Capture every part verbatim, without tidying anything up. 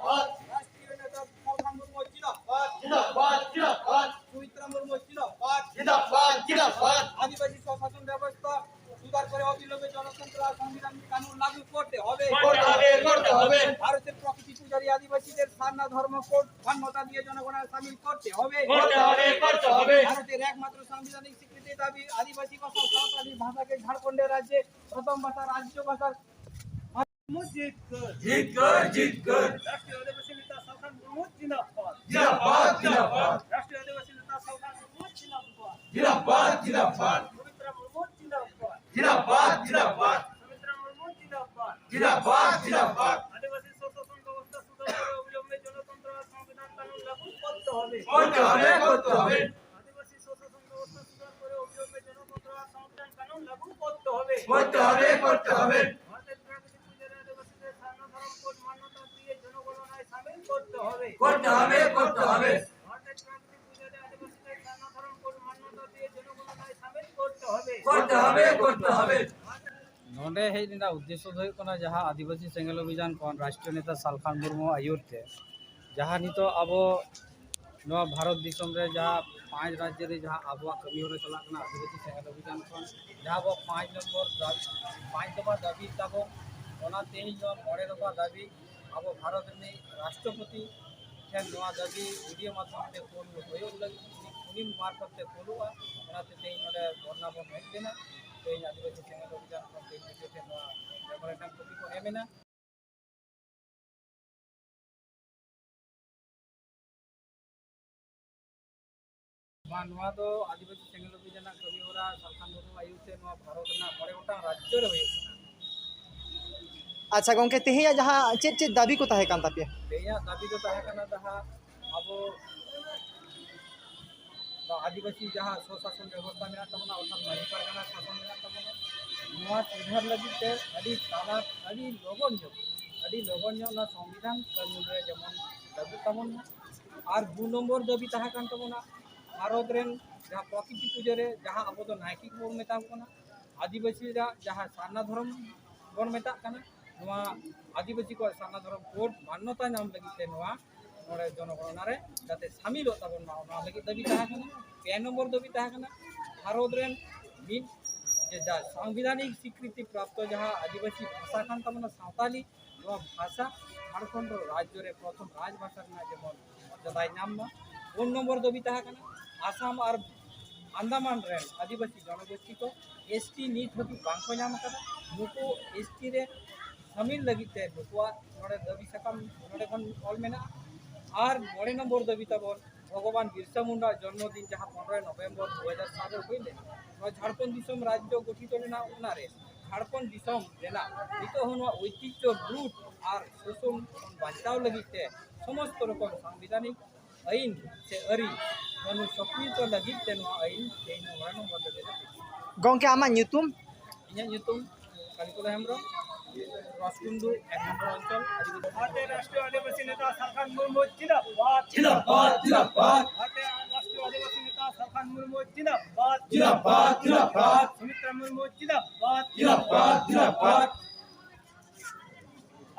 রাষ্ট্রীয় নেতা সালখান মুর্মু জিন্দাবাদ। জিন্দাবাদ, জিন্দাবাদ। সুমিত্রা মুর্মু জিন্দাবাদ। জিন্দাবাদ, জিন্দাবাদ। আদিবাসী স্বশাসন ব্যবস্থা সুধার করে অবিলম্বে গণতন্ত্র আর সাংবিধানিক কানুন লাগু করতে হবে। করতে হবে, করতে হবে। ভারতের প্রকৃতি পূজারী আদিবাসীদের সারনা ধর্ম কোড মান্যতা দিয়ে জনগণনা সামিল করতে হবে। করতে হবে, করতে হবে। ভারতের একমাত্র সাংবিধানিক স্বীকৃতি দাবি আদিবাসী ভাষা, সাঁওতালি ভাষাকে ঝাড়খণ্ডের রাজ্যে প্রথম ভাষা, রাজ্য ভাষার জিত কর। জিত কর, জিত কর। রাষ্ট্রীয় আদিবাসী নেতা সালখান মুর্মু জিন্দাবাদ। জিন্দাবাদ, জিন্দাবাদ। রাষ্ট্রীয় আদিবাসী নেতা সালখান মুর্মু জিন্দাবাদ। জিন্দাবাদ, জিন্দাবাদ। পবিত্রা মুর্মু জিন্দাবাদ। জিন্দাবাদ, জিন্দাবাদ। পবিত্রা মুর্মু জিন্দাবাদ। জিন্দাবাদ, জিন্দাবাদ। আদিবাসী স্বশাসন ব্যবস্থা সুধার করে অবিলম্বে গণতন্ত্র আর সংবিধান কানুন লাগু করতে হবে। করতে হবে, করতে হবে। আদিবাসী স্বশাসন ব্যবস্থা সুধার করে অবিলম্বে গণতন্ত্র আর সংবিধান কানুন লাগু করতে হবে। করতে হবে, করতে হবে। ভারতের প্রাকৃতিক পূজারী আদিবাসীদের সারনা ধর্ম কোড মান্যতা দিয়ে জনগণনায় সামিল করতে হবে। করতে হবে, করতে হবে। ভারতের প্রাকৃতিক পূজারী আদিবাসীদের সারনা ধর্ম কোড মান্যতা দিয়ে জনগণনায় সামিল করতে হবে। করতে হবে, করতে হবে। ᱱᱚᱰᱮ ᱦᱮᱡ ᱨᱮᱱᱟᱜ ᱩᱫᱽᱫᱮᱥᱥᱚ ᱫᱚ ᱦᱩᱭᱩᱜ ᱠᱟᱱᱟ, ᱡᱟᱦᱟᱸ ᱟᱹᱫᱤᱵᱟᱹᱥᱤ ᱥᱮᱸᱜᱮᱞ ᱚᱵᱷᱤᱡᱟᱱ ᱠᱷᱚᱱ ᱨᱟᱥᱴᱨᱤᱭᱚ ᱱᱮᱛᱟ ᱥᱟᱞᱠᱷᱟᱱ ᱢᱩᱨᱢᱩ ᱟᱹᱭᱩᱨ ᱛᱮ ᱡᱟᱦᱟᱸ ᱱᱤᱛᱚᱜ ᱟᱵᱚ ᱱᱚᱣᱟ ᱵᱷᱟᱨᱚᱛ ᱫᱤᱥᱚᱢ ᱨᱮ ᱡᱟᱦᱟᱸ ᱯᱟᱸᱪ ᱨᱟᱡᱽᱡᱚ ᱨᱮ ᱡᱟᱦᱟᱸ ᱟᱵᱚᱣᱟᱜ ᱠᱟᱹᱢᱤ ᱦᱚᱨᱟ ᱪᱟᱞᱟᱜ ᱠᱟᱱᱟ ᱟᱹᱫᱤᱵᱟᱹᱥᱤ ᱥᱮᱸᱜᱮᱞ ᱚᱵᱷᱤᱡᱟᱱ ᱠᱷᱚᱱ, ᱡᱟᱦᱟᱸ ᱟᱵᱚ ᱯᱟᱸᱪ ᱱᱚᱢᱵᱚᱨ ᱫᱟᱵᱤ, ᱯᱟᱸᱪ ᱫᱚᱯᱷᱟ ᱫᱟᱹᱵᱤ ᱛᱟᱵᱚ, ᱚᱱᱟ ᱛᱮᱦᱮᱧ ᱱᱚᱣᱟ ᱢᱚᱬᱮ ᱫᱚᱯᱷᱟ ᱫᱟᱹᱵᱤ ᱟᱵᱚ ᱵᱷᱟᱨᱚᱛ ᱨᱤᱱᱤᱡ ᱨᱟᱥᱴᱨᱚᱯᱚᱛᱤ ᱴᱷᱮᱱ ᱱᱚᱣᱟ ᱫᱟᱹᱵᱤ ᱵᱷᱤᱰᱤᱭᱳ ᱢᱟᱫᱽᱫᱷᱚᱢ ᱛᱮ ᱠᱳᱞ ᱦᱩᱭᱩᱜ ᱞᱟᱹᱜᱤᱫ, ᱩᱱᱤ ᱢᱟᱨᱯᱷᱚᱛ ᱛᱮ ᱠᱳᱞᱚᱜᱼᱟ᱾ ᱚᱱᱟᱛᱮ ᱛᱮᱦᱮᱧ ᱱᱚᱰᱮ ᱫᱷᱚᱨᱱᱟ ᱵᱚᱱ ᱦᱮᱡ ᱞᱮᱱᱟ᱾ ᱛᱮᱦᱮᱧ ᱟᱹᱫᱤᱵᱟᱹᱥᱤ ᱥᱮᱸᱜᱮᱞ ᱚᱵᱷᱤᱡᱟᱱ ᱠᱷᱚᱱ ᱛᱮᱦᱮᱧ ᱵᱷᱤᱰᱤᱭᱳ ᱴᱷᱮᱱ ᱱᱚᱣᱟ ᱢᱮᱢᱳᱨᱮᱱᱰᱟᱢ ᱠᱚᱯᱤ ᱠᱚ ᱮᱢ ᱮᱱᱟ᱾ ᱢᱟ, ᱱᱚᱣᱟ ᱫᱚ ᱟᱹᱫᱤᱵᱟᱹᱥᱤ ᱥᱮᱸᱜᱮᱞ ᱚᱵᱷᱤᱡᱟᱱᱟᱜ ᱠᱟᱹᱢᱤ ᱦᱚᱨᱟ ᱥᱟᱞᱠᱷᱟᱱ ᱢᱩᱨᱢᱩ ᱟᱹᱭᱩᱨ ᱛᱮ ᱱᱚᱣᱟ ᱵᱷᱟᱨᱚᱛ ᱨᱮᱱᱟᱜ ᱢᱚᱬᱮ ᱜᱚᱴᱟᱝ ᱨᱟᱡᱽᱡᱚ ᱨᱮ ᱦᱩᱭᱩᱜ ᱠᱟᱱᱟ᱾ ᱟᱪᱪᱷᱟ ᱜᱚᱝᱠᱮ, ᱛᱮᱦᱮᱧᱟᱜ ᱡᱟᱦᱟᱸ ᱪᱮᱫ ᱪᱮᱫ ᱫᱟᱹᱵᱤ ᱠᱚ ᱛᱟᱦᱮᱸ ᱠᱟᱱ ᱛᱟᱯᱮᱭᱟ? ᱛᱮᱦᱮᱧᱟᱜ ᱫᱟᱹᱵᱤ ᱫᱚ ᱛᱟᱦᱮᱸ ᱠᱟᱱᱟ ᱡᱟᱦᱟᱸ ᱟᱵᱚ ᱟᱹᱫᱤᱵᱟᱹᱥᱤ ᱡᱟᱦᱟᱸ ᱥᱚᱥᱟᱥᱚᱱ ᱵᱮᱵᱚᱥᱛᱷᱟ ᱢᱮᱱᱟᱜ ᱛᱟᱵᱚᱱᱟ, ᱚᱨᱛᱷᱟᱛ ᱢᱟᱹᱡᱷᱤ ᱯᱟᱨᱜᱟᱱᱟ ᱥᱟᱥᱚᱱ ᱢᱮᱱᱟᱜ ᱛᱟᱵᱚᱱᱟ, ᱱᱚᱣᱟ ᱥᱩᱫᱷᱟᱹᱨ ᱞᱟᱹᱜᱤᱫ ᱛᱮ ᱟᱹᱰᱤ ᱛᱟᱲᱟ-, ᱟᱹᱰᱤ ᱞᱚᱜᱚᱱ ᱧᱚᱜ, ᱟᱹᱰᱤ ᱞᱚᱜᱚᱱ ᱧᱚᱜ ᱱᱚᱣᱟ ᱥᱚᱝᱵᱤᱫᱷᱟᱱ ᱠᱟᱹᱱᱩᱱ ᱨᱮ ᱡᱮᱢᱚᱱ ᱞᱟᱹᱜᱩᱜ ᱛᱟᱵᱚᱱ ᱢᱟ᱾ ᱟᱨ ᱫᱩ ᱱᱚᱢᱵᱚᱨ ᱫᱟᱹᱵᱤ ᱛᱟᱦᱮᱸ ᱠᱟᱱ ᱛᱟᱵᱚᱱᱟ, ᱵᱷᱟᱨᱚᱛ ᱨᱮᱱ ᱡᱟᱦᱟᱸ ᱯᱨᱚᱠᱨᱤᱛᱤ ᱯᱩᱡᱟᱹ ᱨᱮ ᱡᱟᱦᱟᱸ ᱟᱵᱚ ᱫᱚ ᱱᱟᱭᱠᱮ ᱠᱚᱵᱚᱱ ᱢᱮᱛᱟ ᱠᱚ ᱠᱟᱱᱟ, ᱟᱹᱫᱤᱵᱟᱹᱥᱤᱭᱟᱜ ᱡᱟᱦᱟᱸ ᱥᱟᱨᱱᱟ ᱫᱷᱚᱨᱚᱢ ᱵᱚᱱ ᱢᱮᱛᱟᱜ ᱠᱟᱱᱟ, ᱱᱚᱣᱟ ᱟᱹᱫᱤᱵᱟᱹᱥᱤ ᱠᱚᱣᱟᱜ ᱥᱟᱨᱱᱟ ᱫᱷᱚᱨᱚᱢ ᱠᱳᱰ ᱢᱟᱱᱱᱚᱛᱟ ᱧᱟᱢ ᱞᱟᱹᱜᱤᱫ ᱛᱮ ᱱᱚᱣᱟ ᱱᱚᱰᱮ ᱡᱚᱱᱚᱜᱚᱬᱚᱱᱟ ᱨᱮ ᱡᱟᱛᱮ ᱥᱟᱢᱤᱞᱚᱜ ᱛᱟᱵᱚᱱ ᱢᱟ, ᱚᱱᱟ ᱞᱟᱹᱜᱤᱫ ᱫᱟᱹᱵᱤ ᱛᱟᱦᱮᱸ ᱠᱟᱱᱟ᱾ ᱯᱮ ᱱᱚᱢᱵᱚᱨ ᱫᱟᱹᱵᱤ ᱛᱟᱦᱮᱸ ᱠᱟᱱᱟ, ᱵᱷᱟᱨᱚᱛ ᱨᱮᱱ ᱢᱤᱫ ᱡᱮ ᱡᱟ ᱥᱟᱝᱵᱤᱫᱷᱟᱱᱤᱠ ᱥᱤᱠᱨᱤᱛᱤ ᱯᱨᱟᱯᱛᱚ ᱡᱟᱦᱟᱸ ᱟᱹᱫᱤᱵᱟᱹᱥᱤ ᱵᱷᱟᱥᱟ ᱠᱟᱱ ᱛᱟᱵᱚᱱᱟ ᱥᱟᱶᱛᱟᱞᱤ, ᱱᱚᱣᱟ ᱵᱷᱟᱥᱟ ᱡᱷᱟᱲᱠᱷᱚᱸᱰ ᱨᱟᱡᱽᱡᱚ ᱨᱮ ᱯᱨᱚᱛᱷᱚᱢ ᱨᱟᱡᱽ ᱵᱷᱟᱥᱟ ᱨᱮᱱᱟᱜ ᱡᱮᱢᱚᱱ ᱢᱚᱨᱡᱟᱫᱟᱭ ᱧᱟᱢ ᱢᱟ᱾ ᱯᱩᱱ ᱱᱚᱢᱵᱚᱨ ᱫᱟᱹᱵᱤ ᱛᱟᱦᱮᱸ ᱠᱟᱱᱟ, ᱟᱥᱟᱢ ᱟᱨ ᱟᱱᱫᱟᱢᱟᱱ ᱨᱮᱱ ᱟᱹᱫᱤᱵᱟᱹᱥᱤ ᱡᱚᱱᱚᱜᱳᱥᱴᱤ ᱠᱚ ᱮᱥ ᱴᱤ ᱱᱤᱛ ᱦᱟᱹᱵᱤᱡ ᱵᱟᱝ ᱠᱚ ᱧᱟᱢ ᱟᱠᱟᱫᱟ, ᱱᱩᱠᱩ ᱮᱥ ᱴᱤ ᱨᱮ ᱥᱟᱹᱢᱤᱞ ᱞᱟᱹᱜᱤᱫ ᱛᱮ ᱱᱩᱠᱩᱣᱟᱜ ᱱᱚᱰᱮ ᱫᱟᱹᱵᱤ ᱥᱟᱠᱟᱢ ᱱᱚᱰᱮ ᱠᱷᱚᱱ ᱚᱞ ᱢᱮᱱᱟᱜᱼᱟ᱾ ᱟᱨ ᱢᱚᱬᱮ ᱱᱚᱢᱵᱚᱨ ᱫᱟᱹᱵᱤ ᱛᱟᱵᱚᱱ, ᱵᱷᱚᱜᱚᱵᱟᱱ ᱵᱤᱨᱥᱟ ᱢᱩᱱᱰᱟ ᱡᱚᱱᱢᱚ ᱫᱤᱱ ᱡᱟᱦᱟᱸ ᱯᱚᱱᱨᱚᱭ ᱱᱚᱵᱷᱮᱢᱵᱚᱨ ᱫᱩ ᱦᱟᱡᱟᱨ ᱥᱟᱞ ᱨᱮ ᱦᱩᱭ ᱞᱮᱱᱟ, ᱱᱚᱣᱟ ᱡᱷᱟᱲᱠᱷᱚᱸᱰ ᱫᱤᱥᱚᱢ ᱨᱟᱡᱽᱡᱚ ᱜᱚᱴᱷᱤᱛ ᱞᱮᱱᱟ, ᱚᱱᱟᱨᱮ ᱡᱷᱟᱲᱠᱷᱚᱸᱰ ᱫᱤᱥᱚᱢ ᱨᱮᱱᱟᱜ ᱱᱤᱛᱚᱜ ᱦᱚᱸ ᱱᱚᱣᱟ ᱳᱭᱛᱤᱦᱡᱚ ᱞᱩᱴ ᱟᱨ ᱥᱳᱥᱚᱱ ᱠᱷᱚᱱ ᱵᱟᱧᱪᱟᱣ ᱞᱟᱹᱜᱤᱫ ᱛᱮ ᱥᱚᱢᱚᱥᱛᱚ ᱨᱚᱠᱚᱢ ᱥᱟᱝᱵᱤᱫᱷᱟᱱᱤᱠ ᱟᱹᱭᱤᱱ ᱥᱮ ᱟᱹᱨᱤ ᱠᱟᱹᱱᱩᱱ ᱥᱚᱠᱨᱤᱭᱚᱛᱚ ᱞᱟᱹᱜᱤᱫ ᱛᱮ ᱱᱚᱣᱟ ᱟᱹᱭᱤᱱ ᱛᱮᱦᱮᱧ ᱱᱚᱣᱟ ᱱᱚᱢᱵᱚᱨ ᱨᱮ ᱢᱮᱱᱟᱜᱼᱟ᱾ ᱜᱚᱢᱠᱮ, ᱟᱢᱟᱜ ᱧᱩᱛᱩᱢ? ᱤᱧᱟᱹᱜ ᱧᱩᱛᱩᱢ ᱠᱟᱞᱤᱯᱚᱫᱚ ᱦᱮᱢᱵᱨᱚᱢ, ᱨᱚᱥᱠᱩᱱᱰᱩ ᱮᱠ ᱱᱚᱢᱵᱚᱨ ᱚᱧᱪᱚᱞ, ᱟᱹᱫᱤᱵᱟᱹᱥᱤ᱾ ᱵᱷᱟᱨᱚᱛᱮᱨ ᱨᱟᱥᱴᱨᱤᱭᱚ ᱟᱹᱫᱤᱵᱟᱹᱥᱤ ᱱᱮᱛᱟ ᱥᱟᱞᱠᱷᱟᱱ ᱢᱩᱨᱢᱩ ᱡᱤᱱᱫᱟᱵᱟᱫ᱾ ᱡᱤᱱᱫᱟᱵᱟᱫ, ᱡᱤᱱᱫᱟᱵᱟᱫ᱾ ᱵᱷᱟᱨᱚᱛᱮᱨ ᱨᱟᱥᱴᱨᱤᱭᱚ ᱟᱹᱫᱤᱵᱟᱹᱥᱤ ᱱᱮᱛᱟ ᱥᱟᱞᱠᱷᱟᱱ ᱢᱩᱨᱢᱩ ᱡᱤᱱᱫᱟᱵᱟᱫ᱾ ᱡᱤᱱᱫᱟᱵᱟᱫ, ᱡᱤᱱᱫᱟᱵᱟᱫ᱾ ᱥᱩᱢᱤᱛᱨᱟ ᱢᱩᱨᱢᱩ ᱡᱤᱱᱫᱟᱵᱟᱫ᱾ ᱡᱤᱱᱫᱟᱵᱟᱫ, ᱡᱤᱱᱫᱟᱵᱟᱫ।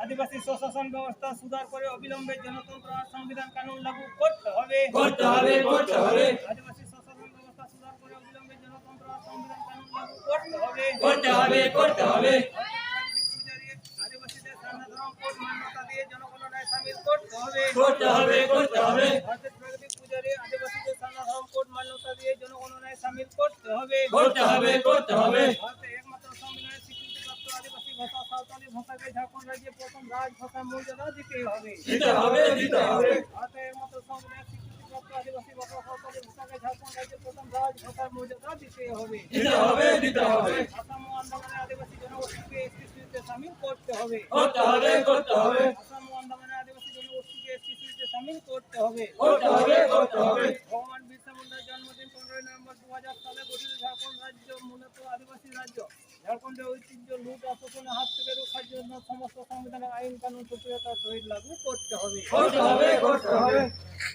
আদিবাসী স্বশাসন ব্যবস্থা সুধার করে অবিলম্বে গণতন্ত্র আর সংবিধান কানুন লাগু করতে হবে। করতে হবে, করতে হবে। আদিবাসী স্বশাসন ব্যবস্থা সুধার করে অবিলম্বে গণতন্ত্র আর সংবিধান কানুন লাগু করতে হবে। করতে হবে, করতে হবে। ভারতের প্রাকৃতিক পূজারী আদিবাসীদের সারনা ধর্ম কোড মান্যতা দিয়ে জনগণনায় সামিল করতে হবে। করতে হবে, করতে হবে। ভারতের প্রাকৃতিক পূজারী আদিবাসীদের সারনা ধর্ম কোড মান্যতা দিয়ে জনগণনায় সামিল করতে হবে। করতে হবে, করতে হবে। ভারতের একমাত্র সংবিধানের স্বীকৃতিপ্রাপ্ত আদিবাসী ভাষা সাঁওতালি ভাষাকে ঝাড়খণ্ড রাজ্যে প্রথম রাজভাষার মর্যাদা দিতে হবে। দিতে হবে, দিতে হবে। ভারতের একমাত্র সংবিধানের স্বীকৃতিপ্রাপ্ত আদিবাসী ভাষা সাঁওতালি ভাষাকে ঝাড়খণ্ড রাজ্যে প্রথম রাজভাষার মর্যাদা দিতে হবে। দিতে হবে, দিতে হবে। আসাম ও আন্দামানের আদিবাসী জনগোষ্ঠীকে এসটি সিরিজে সামিল করতে হবে। করতে হবে, করতে হবে। আসাম ও আন্দামানের আদিবাসী জনগোষ্ঠীকে এসটি সিরিজে সামিল করতে হবে। করতে হবে, করতে হবে। ভগবান বিরসা মুন্ডার জন্মদিন পনেরোই নভেম্বর দু হাজার সালে গঠিত ঝাড়খণ্ড রাজ্য মূলত আদিবাসী রাজ্য। ঝাড়খণ্ডের ঐতিহ্য লুট আর শোষণের হাত থেকে রক্ষার জন্য সমস্ত সাংবিধানিক আইন কানুন সক্রিয়তার সহিত লাগু করতে হবে। করতে হবে, করতে হবে।